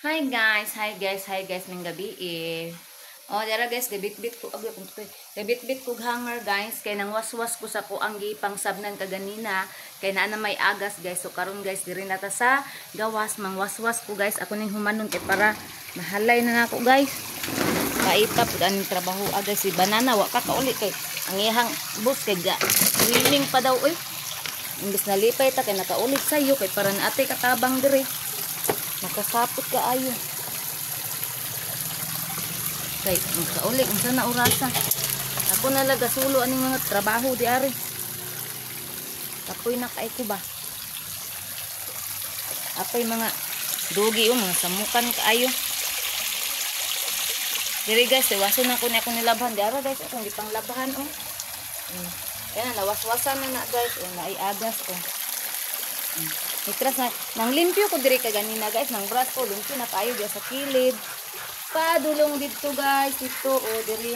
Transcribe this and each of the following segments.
Hi guys, hi guys, hi guys, ning gabi eh. Oh, dara guys, gabitbit ko agay kung tukoy. Gabitbit ko hanger guys, kay nang waswas ko sa ko ang gipang sabnan kaganina, kay naa na may agas guys. So karon guys, diri na ta sa gawas, mangwaswas ko guys. Ako ning humanon kay para mahalay na nako guys. Paita pud ang trabaho guys, si banana wa ka kauli kay ang iyang bus kay ga swimming pa daw oy. Imbes nalipay ta kay nakaulit sayo kay para naatay katabang diri. Nakasapot ka ayo. Kay makauli unsa na orasa. Ako na lang gasulo aning mga trabaho di ari. Kapoy na kay ko ba. Apoy mga dugi o mga samukan kaayo. Diri guys, iwason na ko ni akong nilabhan. Di ara guys, akong gipang labhan oh. Kaya na nawaswasan na na guys, oh naay agas oh. Itras na nang limpyo ko diri kaganina guys, nang brush ko limpyo na kaayo diya sa kilid. Padulong didto guys, didto oh diri.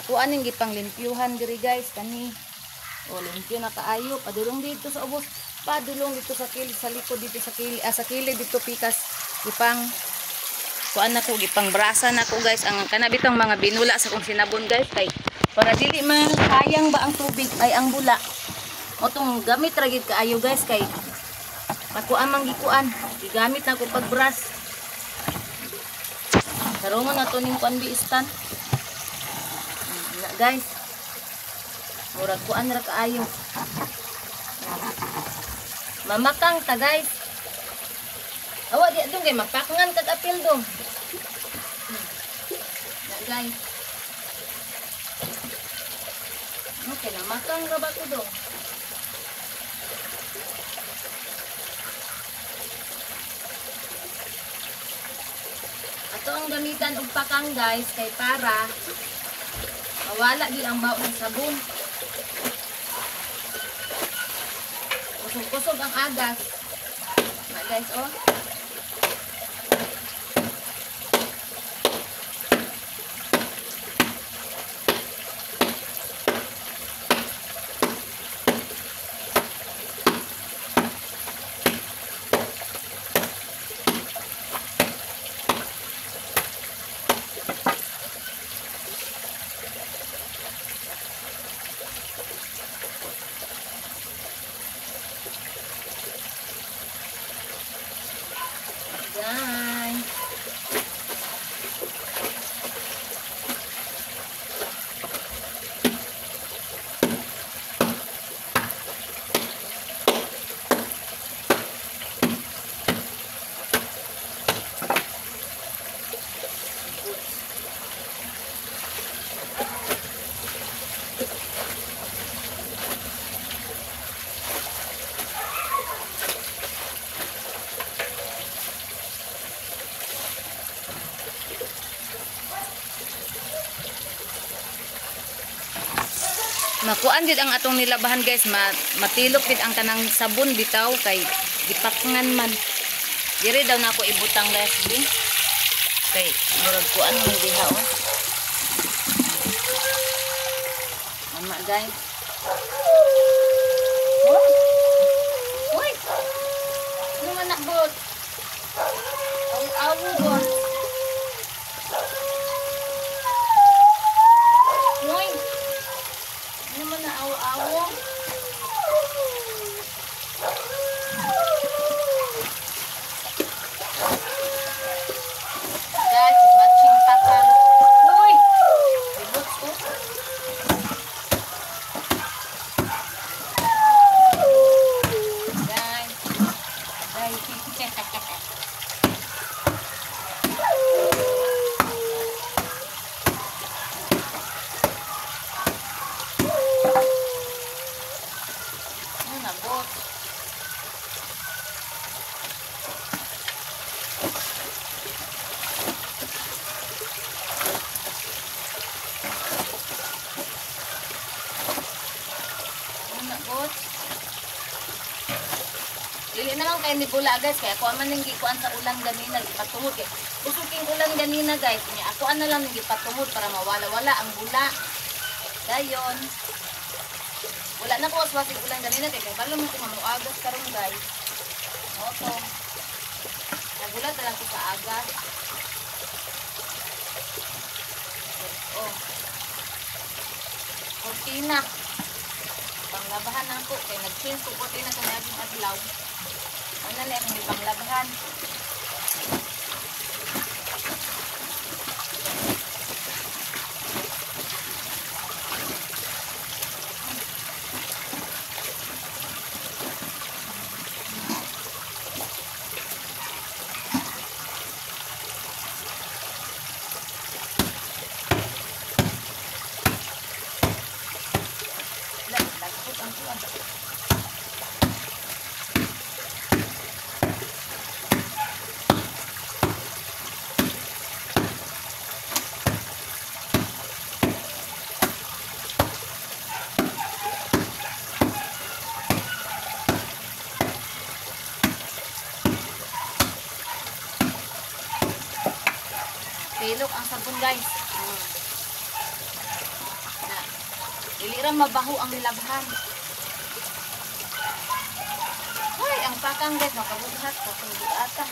Ako aning gipang limpyuhan diri guys kani. Oh limpyo na kaayo, padulong didto sa ubos, padulong didto sa kilid, sa likod didto sa kilid, sa kilid didto pikas gipang kuan nako, gipang brasa nako guys ang kana bitong mga binula sa kong sinabon guys kay para dili man sayang ba ang tubig ay ang bula. Otong gamit ra gid kaayo guys kay pakuan man gikuan, gigamit na ko pag brush. Sarungon na to ning kuan biistan. Na guys. Murag kuan ra kaayo. Mamakang ta guys. Awa di dong kay mapakngan kag apil dong. Na guys. Okay na makang ra ba ko dong? Ato ang gamitan og pakang guys kay para mawala gid ang baho ng sabon. Kusog-kusog ang agas. Na guys oh. Guys. Makuan gid ang atong nilabahan guys, matilok gid ang kanang sabon bitaw kay gipakngan man. Diri daw nako ibutang guys bi. Kay murag kuan man diha oh. Mama guys. Uy. Uy. Ano man nakbot? Awu-awu ba? Uy. Ano man na awo-awo? Guys, matching patang. Uy! Ribot ko. Guys. Guys. Dili na lang kayo ni bula guys, kaya ako man ning gikuan sa ulan ganina gipatungod kay usog king ulan ganina guys, nya ako na lang ning gipatungod para mawala-wala ang bula. Dayon. Wala na ko waswasig ulan ganina kay kabalo man ko mamuagas karon guys. Oto. Nagulat na lang ko sa Agas. Oh. Kortina. Panglabahan ako kay nag-change ko kortina sa naging adlaw. Ano na akong ipanglabahan. Lagpot ang kuwan. Pilok ang sabon, guys. Na, dili ra mabaho ang nilabhan. Ay, ang pakang, guys, makabughat, pakang ata.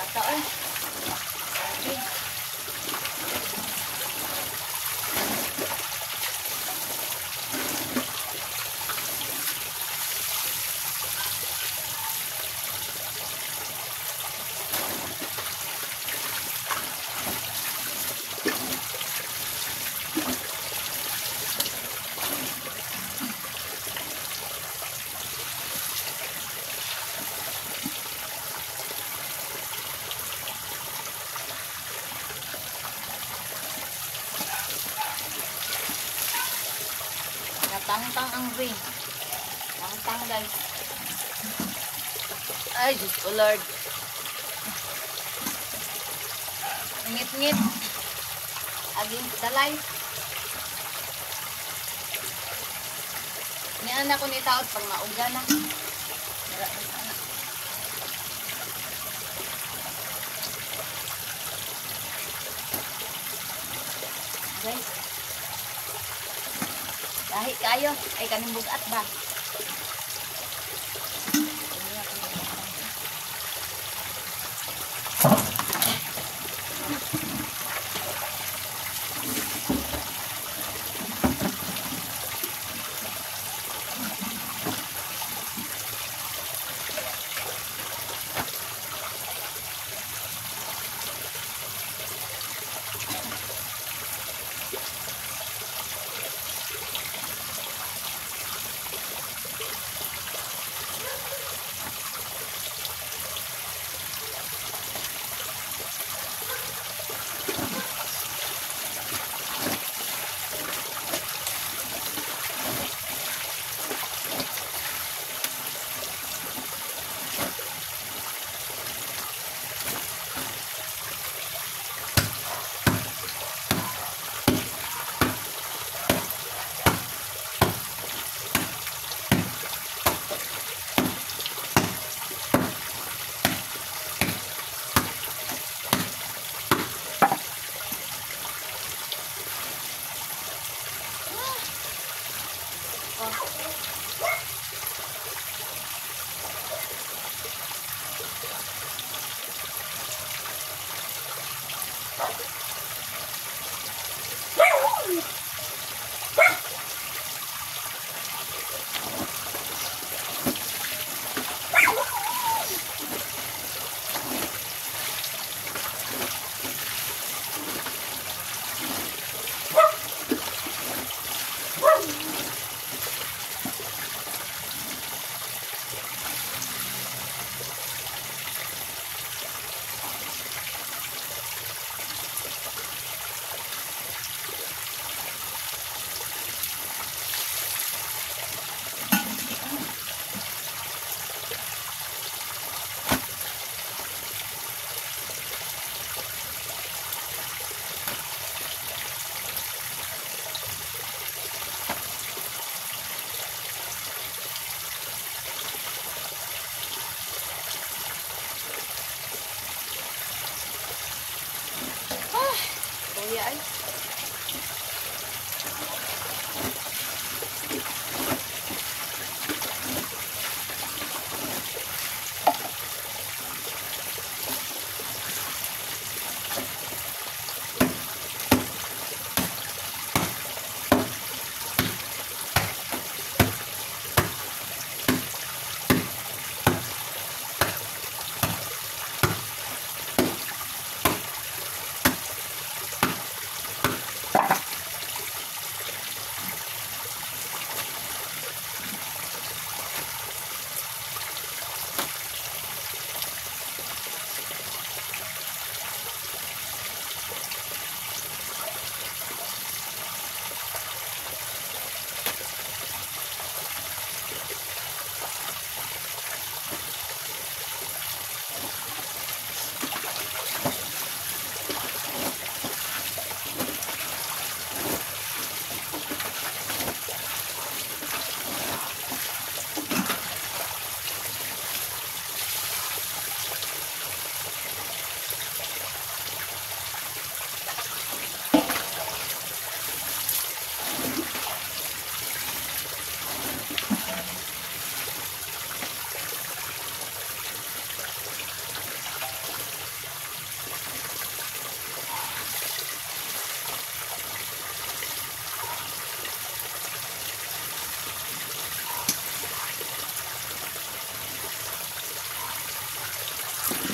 Ata oy. Grabe. Tangtang ang ring. Tangtang, guys. Ay, Diyos ko Lord. Ngit-ngit. Aging dalay. Nian ako ni taot pag mauga na. Guys. Dahi kayo. Ay, kaning bugat ba?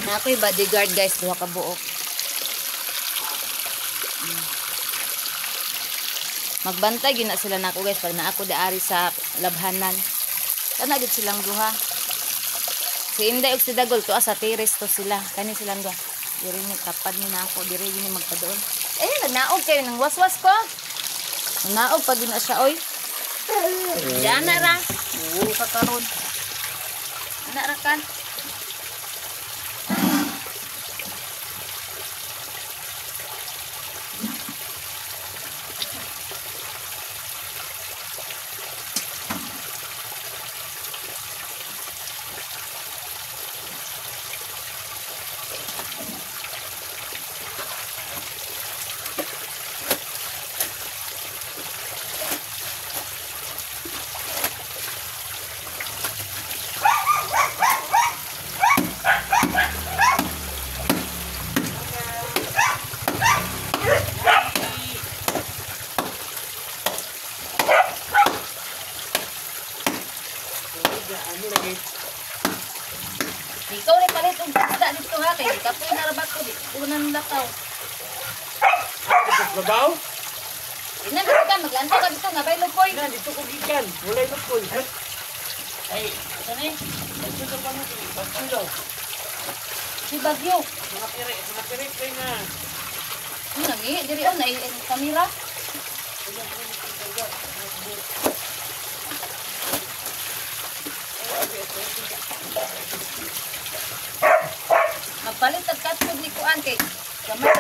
Na ako'y bodyguard guys, duha ka buok. Magbantay gyud na sila nako guys pag naa ko daari sa labhanan. Kana gyud silang duha. Si Inday ug si Dagol tuwa sa terrace to sila. Kani silang duha. Diri ni tapad ni nako, diri gyud ni magpaduol. Eh, nagnaog kayo ng waswas ko. Naog pag gyud na siya oy. Diyan na ra. Oo ka karon. Ana ra kan. Ikaw rin palit og isda dito ha kay kapoy na ra ba ko unan lakaw. Babaw? Ina dito ka maglantaw ka dito nga bay lupoy. Na dito ko gikan, walay lupoy. Ay, asa ni? Dito pa mo bagyo daw. Si bagyo. Mga pire kay na. Ano nang diri on na kamera. Magpalit og cat food ni kuan kay gamay.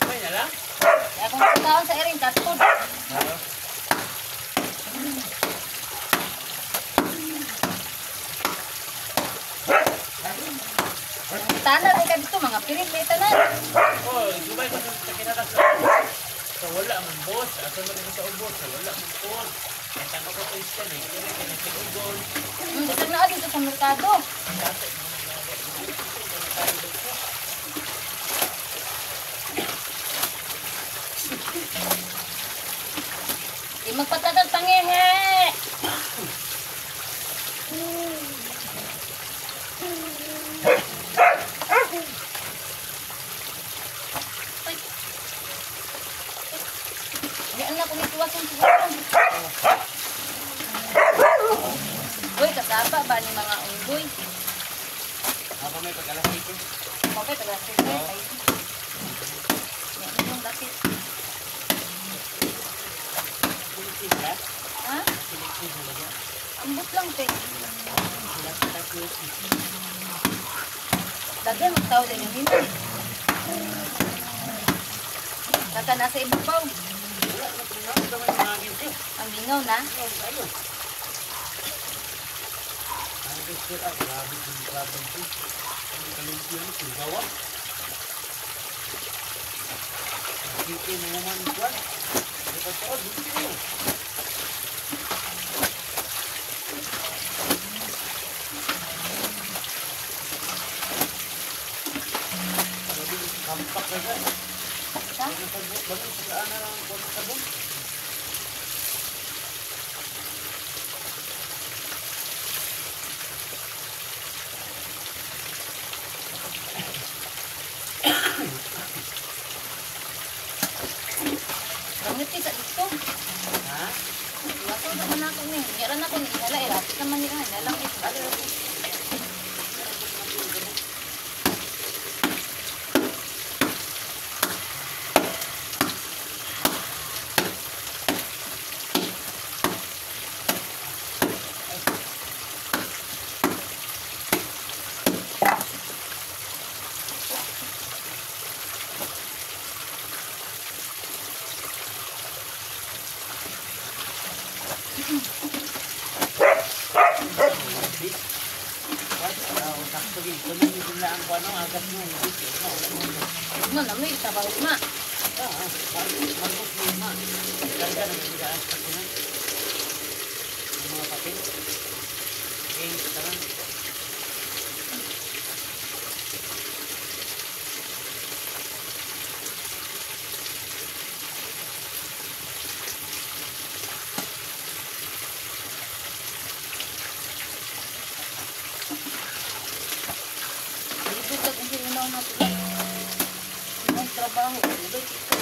May na lang. Akong taon sa iring cat food. Tanan rin ka dito, mga pirit may tanan. Oh, gubay ko sa kinakas. Sa wala man boss, asa man ko sa ubos, sa wala man boss. Ang tango ko Christian eh, kaya kinasigugol. Dito na dito sa merkado. Di magpatagal pangehe. Di anak ko nituwasan siguro. Uy, kasapa ba ni mga unggoy? Ako may pag-alas 8. Okay, pag-alas 8. Ay. Yan yung lapit. Ha? Ambot lang, te. Daghan magtao din yung himay. Kaka nasa ibabaw. Ang lingaw na. Pangiti sa dito. Ha? Iwasan naman ako ni. Yaran ako ni ihala eh. Rapit naman niya. Nalang ito. No, na may trabaho na. Tanaw na ito lang. Ang trabaho. Dugay kito.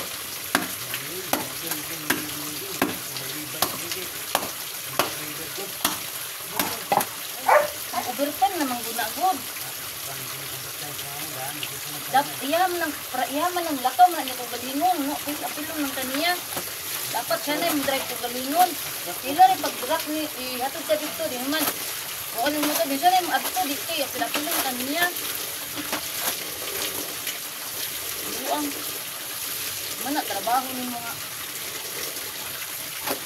Ang overtime naman guna-god. Iyam man ang lakaw man niya kong galingon. No? Apilong ng kaniya. Dapat siya na yung drive kong galingon. Sila rin pag-truck ni ihatod ka dito. Di naman. O kanin mo ito. Di siya na yung adto dito. Apil-apilong kaniya. Buang. Mana trabaho ni mga.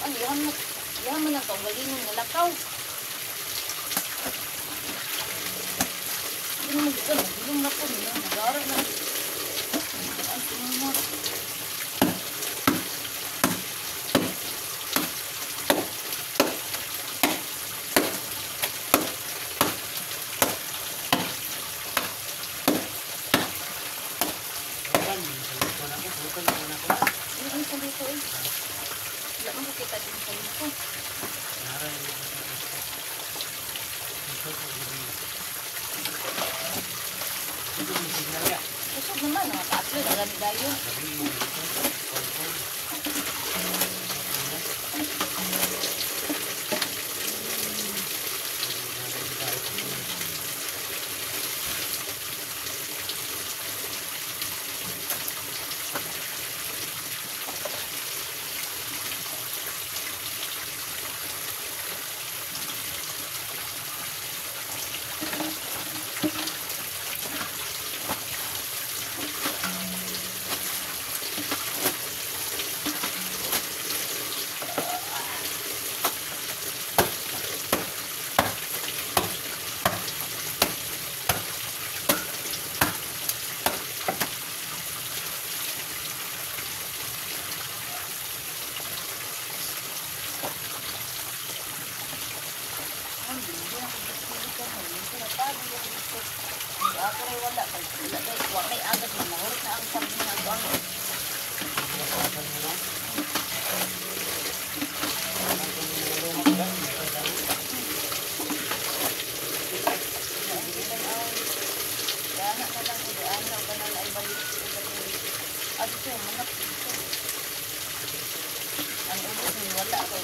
Ano, iyam man ang kaugalingon nga lakaw. Hindi mo dito, nagilong na po nila, nagara na. Ang tumumot. Ano sa dito eh? Wala mo kita din sa dito. Kusog naman, nakaka-upload, alam tayo. Ako rin wala. Wala kay agad na mahurot na ang sabi na ito. Dana na lang ko. Dana ka na ay balik. Ato, manap dito. Ang ubos ni wala ko.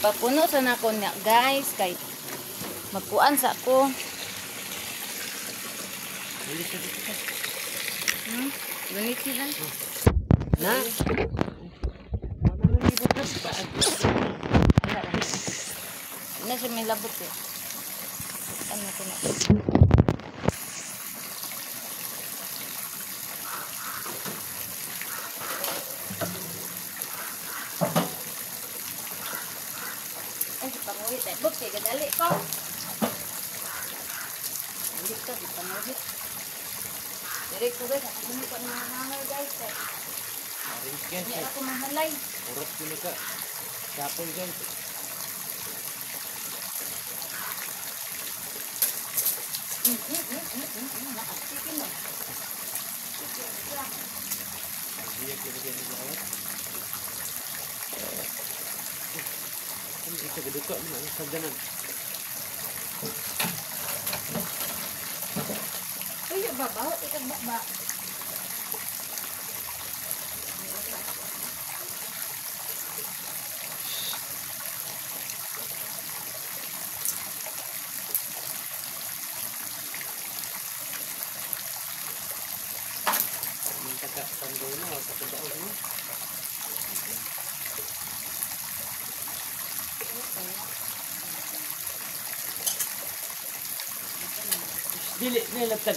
Ipapuno sa nako niya guys kay magkuan sa ako. Gunit sila. Na. Na siya may labot eh. Ano ko na. Ay, panguhit eh. Buk, kay gadali ko. Dali ka, di panguhit. Diri ko guys, ako ko ang mga hangal guys. Hindi ako mahalay. Urot ko na ka. Kapoy guys. Nakasikin mo. Ito gaduka mo ang sagdanan. Uy, babaw, ikaw ba? Mantaka tanggaw na sa kabaon mo. Dili nilaptag.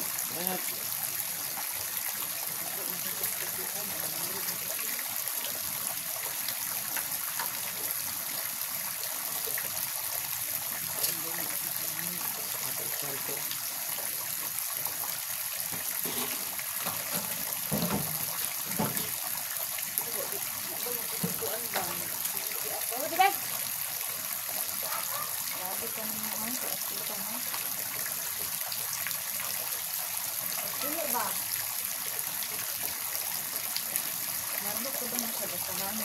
Grabe ka naman, ito ha. Tuyo ba? Nabok ko ba na sa basahan?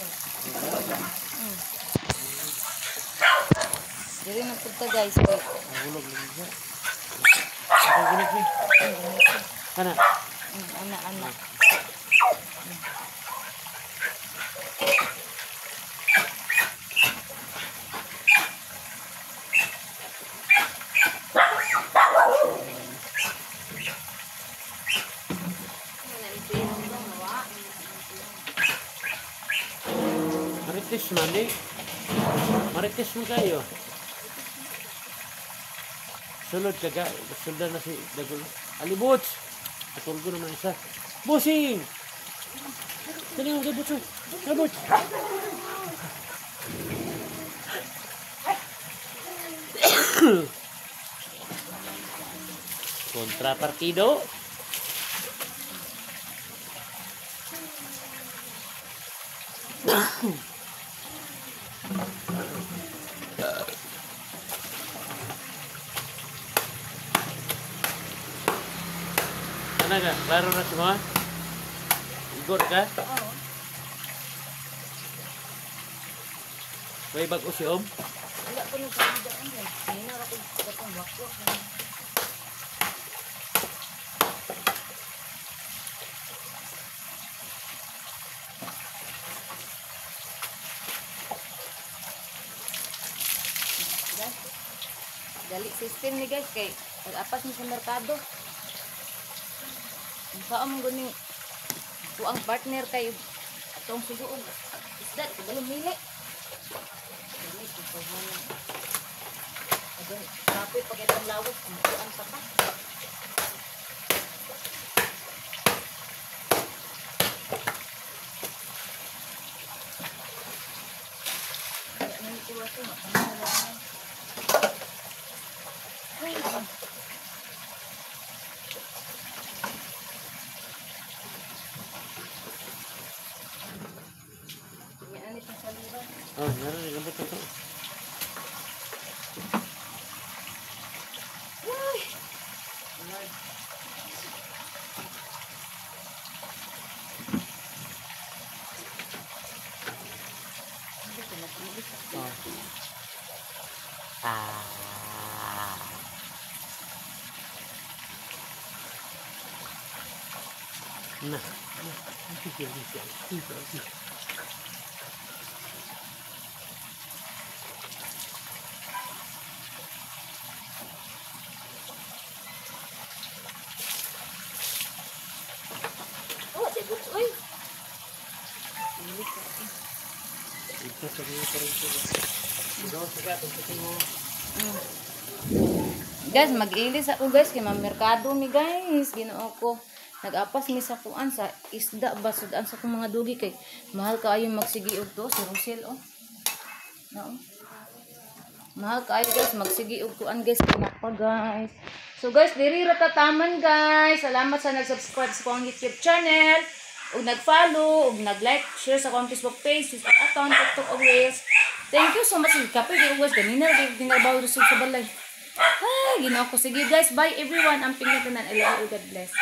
Diri na punta guys. Hulog lang siya. Ako gunit ni. Ana. Ana, ana. Marites man eh. Marites mo kayo. Sulod ka ka. Sulod na si Dagol. Alibot! Atulgo naman isa. Busing! Dali mo kay Butso. Kay Butso. Kontra partido. Ano ka? Klaro na semua? Igor ka? Oo. May bago si Om? Wala ko nagkaroon daan. Hindi na ako katong wakwak. Guys, dali system ni guys kay pag-apas ni sa merkado. Ang saan mo gani ang partner kay atong suguog isda ko balong mili. Dali ko pa man. Adon kapoy pag itong lawas ang kuan pa ka. Oh, meron din ito. Uy! Oh. Ah. Nah. Nah. Guys, mag-ilis ako, guys, kay mamerkado mi, guys. Ginoo ko. Nag-apas mi sa kuan sa isda ba, sudan sa akong mga dugi kay mahal kaayo magsigi og to si Rosel oh. No. Mahal kaayo, guys, magsigi og kuan, guys, pa, guys. So guys, diri ra tataman, guys. Salamat sa nag-subscribe sa akong YouTube channel, ug nag-follow, ug nag-like, share sa akong Facebook page, Facebook account, TikTok ug Reels. Thank you so much. Kapoy kaayo, guys, ganina ra ginabaw sa balay. Ay, Ginoo ko. Sige, guys, bye everyone. Ang tanan. I love you. God bless.